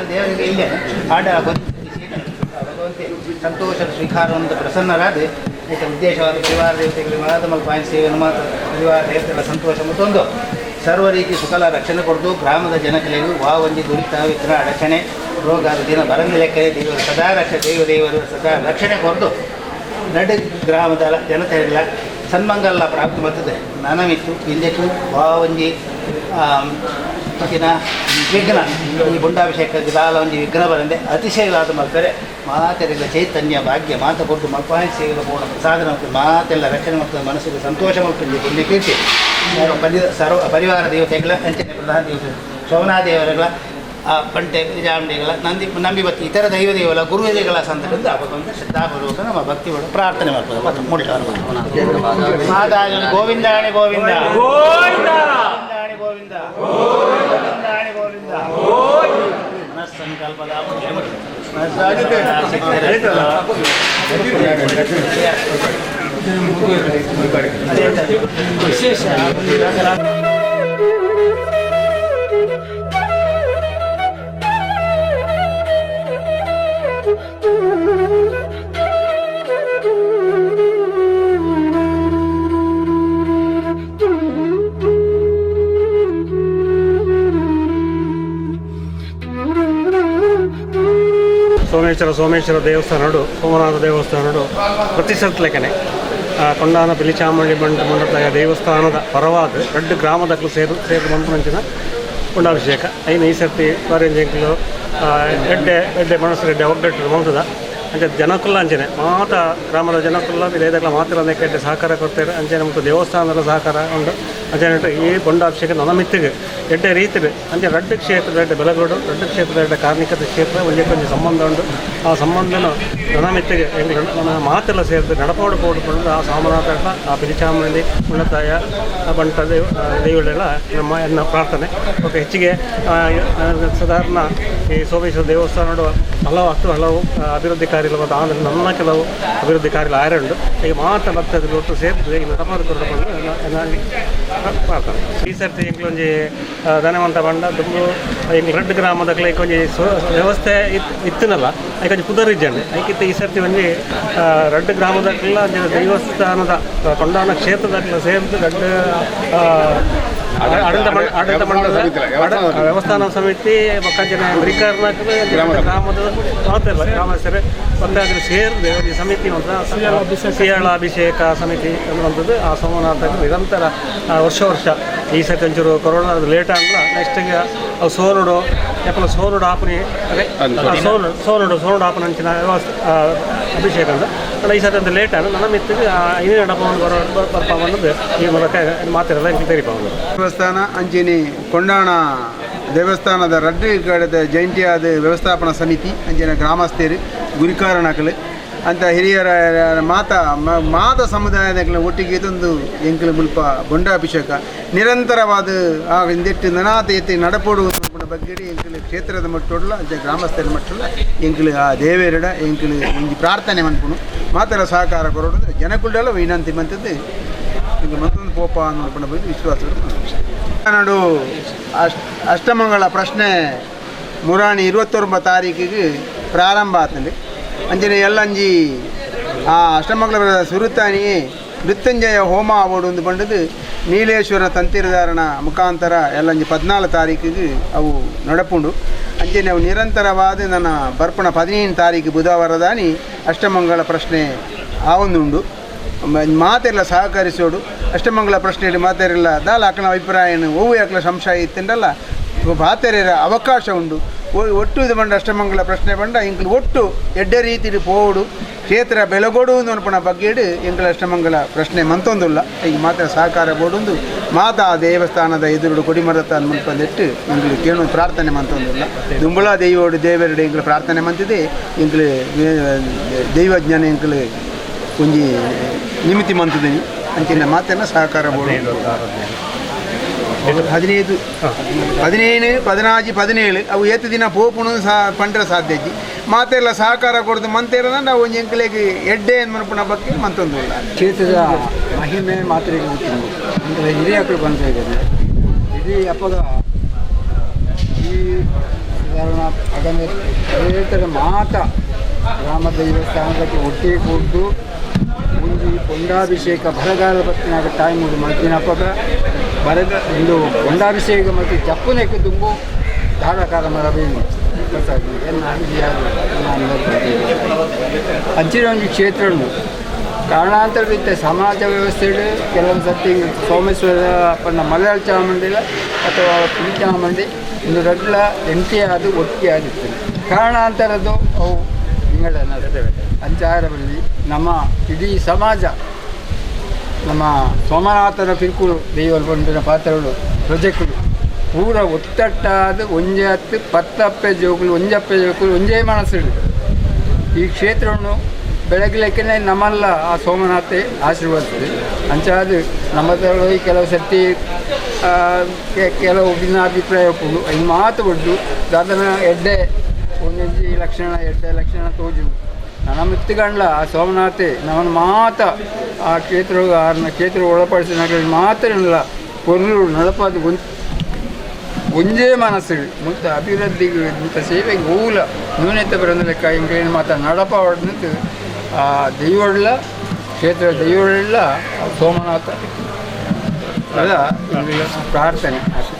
ದೇವರಿಗೆ ಇಲ್ಲ ಆಡ ಭಗವಂತೆ ಸಂತೋಷ ಸ್ವೀಕಾರವನ್ನು ಪ್ರಸನ್ನರಾದ ಈತ ಉದ್ದೇಶವಾದ ಪರಿವಾರ ದೇವತೆಗಳಿಗೆ ಮಾತ್ರ ಮಲ್ಪಾಯನ ಸೇವೆಯನ್ನು ಮಾತ್ರ ಪರಿವಾರ ದೇವತೆಗಳ ಸಂತೋಷ ಮತ್ತೊಂದು ಸರ್ವ ರೀತಿ ಸುಖಲ ರಕ್ಷಣೆ ಕೊಡದು ಗ್ರಾಮದ ಜನಕಲೆಗೂ ವಾವಂಜಿ ದುರಿತ ವಿಘ್ನ ಅಡಚಣೆ ರೋಗ ದಿನ ಬರಂದ ಲೆಕ್ಕನೆ ದೇವರು ಸದಾ ರಕ್ಷ ದೇವ ದೇವರು ಸದಾ ರಕ್ಷಣೆ ಕೊರದು ನಡು ಗ್ರಾಮದ ಜನತೆಲ್ಲ ಸನ್ಮಂಗಲ ಪ್ರಾಪ್ತಿ ಬರ್ತದೆ. ನನಮಿತ್ತು ಇಂದಕ್ಕೂ ವಾವಂಜಿ ದಿನ ವಿಘ್ನ ಈ ಬುಂಡಾಭಿಷೇಕ ದಾಲ ಒಂಜಿ ವಿಘ್ನ ಬರಂದೆ ಅತಿಶಯವಾದ ಮಲ್ಪರೆ ಮಾತೆರೆಲ್ಲ ಚೈತನ್ಯ ಭಾಗ್ಯ ಮಾತ ಕೊಟ್ಟು ಮಲ್ಪಾಯ ಸೇವೆ ಪೂರ್ಣ ಸಾಧನ ಮಾತೆಲ್ಲ ರಕ್ಷಣೆ ಮತ್ತು ಮನಸ್ಸಿಗೆ ಸಂತೋಷ ಮಲ್ಪಂಜಿ ಪುಣ್ಯ ಕೀರ್ತಿ ಸರ್ವ ಪರಿವಾರ ದೇವತೆಗಳ ಅಂಚನೆ ಪ್ರಧಾನ ದೇವತೆ ಶೋಭನಾದೇವರುಗಳ ಆ ಬಂಟೆ ಜಾಂಡಿಗಳ ನಂದಿ ನಂಬಿ ಬತ್ತಿ ಇತರ ದೈವ ದೇವಲ ಗುರುವೇದಿಗಳ ಸಂತರಿಂದ ಭಗವಂತ ಶ್ರದ್ಧಾಪೂರ್ವಕ ನಮ್ಮ ಭಕ್ತಿ ಪ್ರಾರ್ಥನೆ ಮಾಡ್ಬೋದು. ಮತ್ತು ಮಾತಾಜಿ ಗೋವಿಂದಾಣಿ ಗೋವಿಂದ ಗೋವಿಂದಾಣಿ ಗೋವಿಂದ ಗೋವಿಂದಾಣಿ ಗೋವಿಂದ ಮನಸ್ಸಂಕಲ್ಪದ ವಿಶೇಷ. Someshwara Someshwara ದೇವಸ್ಥಾನಡು ಸೋಮನಾಥ ದೇವಸ್ಥಾನಡು ಪ್ರತಿ ಸರ್ತಿ ಕೊಂಡಾನ ಪಿಲಿಚಾಮುಂಡಿ ಬಂಟ ಮಂಡತಾಯ ದೇವಸ್ಥಾನದ ಪರವಾದ ರಡ್ಡು ಗ್ರಾಮದಕ್ಲು ಸೇರು ಸೇರು ಮಂಪುನಂಚಿನ ಪುಂಡಾಭಿಷೇಕ. ಐನ ಈ ಸರ್ತಿ ಬಾರಿ ಎಂಕ್ಲು ಎಡ್ಡೆ ಎಡ್ಡೆ ಮನಸ್ಸು ಎಡ್ಡೆ ಒಗ್ಗಟ್ಟು ಮಂತದ. ಅಂಚೆ ಜನಕುಲ್ಲ ಅಂಚನೆ ಮಾತ ಗ್ರಾಮದ ಜನಕುಲ್ಲ ವಿಲೇದಕ್ಲ ಮಾತ್ರ ಎಡ್ಡೆ ಸಹಕಾರ ಕೊಡ್ತಾರೆ. ಅಂಚನೆ ಮತ್ತು ದೇವಸ್ಥಾನದ ಸಹಕಾರ ಉಂಟು. ಅಂಚನೆ ಈ ಬೊಂಡಾಭಿಷೇಕ ನನ್ನ ಮಿತ್ತಿಗೆ ಎಡ್ಡೆ ರೀತಿಡ್ ಅಂಚೆ ರಡ್ಡು ಕ್ಷೇತ್ರದ ಎಡ್ಡೆ ಬೆಲಗೋಡು, ರಡ್ಡು ಕ್ಷೇತ್ರದ ಎಡ್ಡೆ ಕಾರ್ಣಿಕದ ಕ್ಷೇತ್ರ, ಒಂಜಕ್ಕೊಂಜಿ ಸಂಬಂಧ ಉಂಟು. ಆ ಸಂಬಂಧನ ನನ್ನ ಮಿತ್ತಿಗೆ ನನ್ನ ಮಾತೆಲ್ಲ ಸೇರಿದು ನಡಪಾಡು ಪೋಡು. ಆ ಸೋಮನಾಥ, ಆ ಪಿಲಿಚಾಮುಂಡಿ ಉಳ್ಳತಾಯ ಆ ಬಂಟ ದೇವ ದೇವಳೆಲ್ಲ ನಮ್ಮ ಎನ್ನ ಪ್ರಾರ್ಥನೆ. ಓಕೆ, ಹೆಚ್ಚಿಗೆ ಸಾಧಾರಣ ಈ ಸೋಮೇಶ್ವರ ದೇವಸ್ಥಾನ ಹಲವು ಹತ್ತು ಹಲವು ಅಭಿವೃದ್ಧಿ ಕಾರ್ಯಗಳು ಮತ್ತು ಆಂಧ್ರ ನನ್ನ ಕೆಲವು ಅಭಿವೃದ್ಧಿ ಕಾರ್ಯಗಳು ಆರೆ ಉಂಟು. ಈಗ ಮಾತ ಭಕ್ತರು ಒಟ್ಟು ಸೇರಿದ್ರೆ ಈ ನಡಪಾಡು ಕೊರಡು ಪ್ರಾರ್ಥನೆ. ಈ ಸರ್ತಿ ಎಂಕ್ಲೊಂಜಿ ಧನವಂತ ಬಂಡ ದುಂಬು ಎಂಕ್ಲು ರಡ್ಡು ಗ್ರಾಮದಕ್ಲೆ ಒಂಜಿ ವ್ಯವಸ್ಥೆ ಇತ್ತನಲ್ಲ, ಐಕೊಂಜಿ ಪುದರ್ ಇಜ್ಜಂಡೆ. ಐಕಿತ್ತ ಈ ಸರ್ತಿ ಒಂಜಿ ರಡ್ಡು ಗ್ರಾಮದಕ್ಲ ಒಂಜಿ ದೇವಸ್ಥಾನದ ಕೊಂಡಾನ ಕ್ಷೇತ್ರದಕ್ಲ ಸೇರಿದು ರಡ್ಡು ಆಡಳಿತ ಮಂಡಲ ವ್ಯವಸ್ಥಾನ ಸಮಿತಿ ಬೊಕ್ಕಂಚಿನ ಗುರಿಕಾರನಕುಲು ಗ್ರಾಮದ ಮಾತೆಲ್ಲ ಗ್ರಾಮಸ್ಥರು ಒಂದಾದ್ರೆ ಸೇರಿದು ಈ ಸಮಿತಿ ಅಂತ ಸಿಯಾಳ ಅಭಿಷೇಕ ಸಮಿತಿ ಅನ್ನುವಂಥದ್ದು. ಆ ಸೋಮನಾಥ ನಿರಂತರ ವರ್ಷ ವರ್ಷ. ಈ ಸರ್ತಿ ಒಂಚೂರು ಕೊರೋನಾ ಲೇಟ್ ಆಗಲ್ಲ. ನೆಕ್ಸ್ಟ್ ಅವು ಸೋನುಡು ಯಾಕಂದ್ರೆ ಸೋನುಡು ಆಪನಿ ಅದೇ ಸೋನು ಸೋನುಡು ಸೋನುಡು ಆಪನ ಅಂಚಿನ ವ್ಯವಸ್ಥೆ ಅಭಿಷೇಕ ಅಂತ. ಅಲ್ಲ, ಈ ಸರ್ತಿ ಅಂತ ಲೇಟ್ ಆಗ ನನ್ನ ಮಿತ್ತಿಗೆ ಐನೇ ನಡಪವನ್ನು ಬರೋ ಬರ್ಪ ಅನ್ನೋದು ಈ ಮೂಲಕ ಮಾತಿರಲ್ಲ ಇಂಕ ತೆರಿಪಾವನು. ದೇವಸ್ಥಾನ ಅಂಚೆನೆ ಕೊಂಡಾಣ ದೇವಸ್ಥಾನದ ರಡ್ಡು ಕಡೆದ ಜಂಟಿಯಾದ ವ್ಯವಸ್ಥಾಪನಾ ಸಮಿತಿ, ಅಂಚನೆ ಗ್ರಾಮಸ್ಥರು, ಗುರಿಕಾರನಕಲು ಅಂತ ಹಿರಿಯರ ಮಾತ ಮಾತ ಸಮುದಾಯದ ಒಟ್ಟಿಗೆ ಇದೊಂದು ಎಂಕಲು ಮುಲ್ಪ ಬೊಂಡಾಭಿಷೇಕ ನಿರಂತರವಾದ ಆ ಇಂದೆಟ್ಟು ನನಾತ ಎತ್ತಿ ನಡಪೋಡು ಬಗ್ಗೆ ಎಂಕಲು ಕ್ಷೇತ್ರದ ಮಟ್ಟೊಡ್ಲ ಅಂಚೆ ಗ್ರಾಮಸ್ಥರ ಮಟ್ಟೊಡ್ಲ ಎಂಕಲು ಆ ದೇವೇರಡ ಎಂಕಲು ಒಂಜಿ ಪ್ರಾರ್ಥನೆ ಮನ್ಪುನು. ಮಾತೆಲ್ಲ ಸಹಕಾರ ಕೊರಡು ಜನಕುಲ್ಡೆಲ್ಲ ವಿನಂತಿ ಮಂತದ್ದು. ಈಗ ಮತ್ತೊಂದು ಪೋಪ ಅನ್ನೋ ಬಗ್ಗೆ ವಿಶ್ವಾಸ. ನಡು ಅಷ್ಟಮಂಗಳ ಪ್ರಶ್ನೆ ಮುರಾಣಿ 29 ತಾರೀಕಿಗೆ ಪ್ರಾರಂಭ ಆತಂದೆ. ಅಂಚನೆ ಎಲ್ಲಂಜಿ ಆ ಅಷ್ಟಮಂಗಳ ಸುರುತಾನಿ ಮೃತ್ಯುಂಜಯ ಹೋಮ ಆವೋಡು ಒಂದು ಬಂಡದು ನೀಲೇಶ್ವರ ತಂತಿರದಾರನ ಮುಖಾಂತರ ಎಲ್ಲಂಜಿ 14 ತಾರೀಕಿಗೆ ಅವು ನಡಪುಂಡು. ಅಂಚನೆ ಅವು ನಿರಂತರವಾದ ನನ್ನ ಬರ್ಪಣ 15 ತಾರೀಕು ಬುಧವಾರದಾನಿ ಅಷ್ಟಮಂಗಳ ಪ್ರಶ್ನೆ ಆವೊಂದುಂಡು. ಮಾತೆಲ್ಲ ಸಹಕರಿಸೋಡು. ಅಷ್ಟಮಂಗಳ ಪ್ರಶ್ನೆಯಲ್ಲಿ ಮಾತೆಲ್ಲ ದಾಲ ಅಕ್ಕನ ಅಭಿಪ್ರಾಯನು ಒವ್ವು ಯಾಕಲ ಸಂಶಯ ಇತ್ತಂಡಲ್ಲ ಬಾತೆರ ಅವಕಾಶ ಉಂಡು. ಒಟ್ಟು ಇದು ಬಂಡ ಅಷ್ಟಮಂಗಳ ಪ್ರಶ್ನೆ ಬಂಡ ಇಂಕ್ಲು ಒಟ್ಟು ಎಡ್ಡೆ ರೀತಿಲಿ ಪೋಡು ಕ್ಷೇತ್ರ ಬೆಳಗೋಡು ಅನ್ಪಣ ಬಗ್ಗೆಡು ಎಂಕಲ ಅಷ್ಟಮಂಗಳ ಪ್ರಶ್ನೆ ಮಂತೊಂದುಲ್ಲ. ಈಗ ಮಾತ್ರ ಸಹಕಾರ ಬೋಡುಂದು ಮಾತಾ ದೇವಸ್ಥಾನದ ಎದುರುಡು ಕೊಡಿಮರತ ಮುಲ್ಪಂದಿಟ್ಟು ಎಂಕ್ಲು ಕೇಳು ಪ್ರಾರ್ಥನೆ ಮಂತೊಂದುಲ್ಲ. ದುಂಬುಳ ದೈವೋಡು ದೇವರುಡು ಎಂಕ್ಲು ಪ್ರಾರ್ಥನೆ ಮಂತಿದೆ. ಎಂಕ್ಲು ದೈವಜ್ಞಾನ ಎಂಕ್ಲು ಒಂಜಿ ನಿಮಿತಿ ಮಂತದಿನಿ. ಅಂಚಿನ ಮಾತೆಲ್ಲ ಸಹಕಾರ ಬೋಡು. 15, 15, 16, 17 ಅವು ಏತು ದಿನ ಪೋಪುಣು ಸಹ ಪಂಡ್ರ ಸಾಧ್ಯಜ್ಜಿ. ಮಾತೆಲ್ಲ ಸಹಕಾರ ಕೊಡ್ದು ಮಂತೇರ ನಾವು ಒಂಜಿ ಎಂಕ್ಲೆಗ್ ಎಡ್ಡೆ ಮನ್ಪುನ ಬಗ್ಗೆ ಮಂತೊಂದು. ಕ್ಷೇತ್ರದ ಮಹಿಮೆ ಮಾತ್ರ ಗೊತ್ತಿಲ್ಲ. ಅಂದರೆ ಹಿರಿಯಕರು ಬಂತ ಇದ್ದಾರೆ. ಇಡೀ ಅಪ್ಪಗ ಈ ಸಾಧಾರಣ ಅದನ್ನು ಕ್ಷೇತ್ರದ ಮಾತ ಗ್ರಾಮ ದೇವಸ್ಥಾನಕ್ಕೆ ಒಟ್ಟಿಗೆ ಕೂಡ್ದು ಒಂಜಿ ಪೊಂಡಾಭಿಷೇಕ ಬರಗಾಲ ಬತ್ತಿನಾಗ ಟೈಮ್ ಮಲ್ತಿನ ಅಪ್ಪಗ ಬರಗ ಒಂದು ಪೊಂಡಾಭಿಷೇಕ ಮತ್ತು ಜಪ್ಪುನೆಕ್ಕೆ ತುಂಬು ಧಾರಾಕಾರ ಮರ ಬೇಣಿ ಎನ್ನ ಅಂಚಿನ ಒಂಜಿ ಕ್ಷೇತ್ರ ಉಂಟು. ಕಾರಣಾಂತರದಿಂದ ಸಮಾಜ ವ್ಯವಸ್ಥೆಡು ಕೆಲವೊಂದು ಸರ್ತಿ ಸೋಮೇಶ್ವರ ಪಂಡ ಮಲಯಾಳ ಚಾಮುಂಡಿಲ ಅಥವಾ ಪಿಲಿ ಚಾಮುಂಡಿ ಒಂದು ರಡ್ಲ ಎಂಟಿ ಅದು ಒಟ್ಟಿಗೆ ಆಗಿರ್ತದೆ. ಕಾರಣಾಂತರದ್ದು ಅವು ತಿಂಗಳ ಅಂಚಾರ ಬಲ್ಲಿ ನಮ್ಮ ಇಡೀ ಸಮಾಜ ನಮ್ಮ ಸೋಮನಾಥನ ಪಿರ್ಕುಳು ದೈವ ಪಂಡಿನ ಪಾತ್ರಗಳು ಪ್ರಜೆಕುಳು ಪೂರ ಒತ್ತಟ್ಟಾದ ಒಂಜೆ ಹತ್ತು ಪತ್ತಪ್ಪೆ ಜೋಕುಲು ಒಂಜಪ್ಪೆ ಜೋಕುಲು ಒಂಜೇ ಮನಸ್ಸು. ಈ ಕ್ಷೇತ್ರವನ್ನು ಬೆಳಗ್ಲೆಕ್ಕನೆ ನಮ್ಮಲ್ಲ ಆ ಸೋಮನಾಥೆ ಆಶೀರ್ವದಿಸ್ತದೆ. ಅಂಚಾದ ನಮ್ಮ ಕೆಲವು ಸರ್ತಿ ಕೆಲವು ಭಿನ್ನಾಭಿಪ್ರಾಯ ಉಪ್ಪುಂಡು. ಐದು ಮಾತು ಬಡ್ಡು ದಾದನ ಎಡ್ಡೆ ಒಂದೊಂಜಿ ಲಕ್ಷಣ ಎಡ್ಡೆ ಲಕ್ಷಣ ತೋಜು ನನ್ನ ಮಿತ್ತುಗಂಡ್ಲ ಆ ಸೋಮನಾಥೆ ನಮ್ಮನ್ನು ಮಾತ ಆ ಕ್ಷೇತ್ರ ಆರ್ನ ಕ್ಷೇತ್ರ ಒಳಪಡಿಸಿದ ಮಾತ್ರ ಪೊರ್ಲು ನಡಪಾದ ಒಂಜೇ ಮನಸ್ಸು ಮುತ್ತ ಅಭಿವೃದ್ಧಿಗೆ ಮುತ್ತ ಸೇವೆಗೆ ಹೂಲ ನ್ಯೂನತೆ ಬರೋದು ಲೆಕ್ಕ ಹಿಂಗೆ ಮಾತ ನಡಪ ಹೊಡೆದು ಆ ದೈವಳ್ಳ ಕ್ಷೇತ್ರ ದೈವಳ್ಳ ಸೋಮನಾಥ ಅಲ್ಲ ಪ್ರಾರ್ಥನೆ ಅಷ್ಟೇ.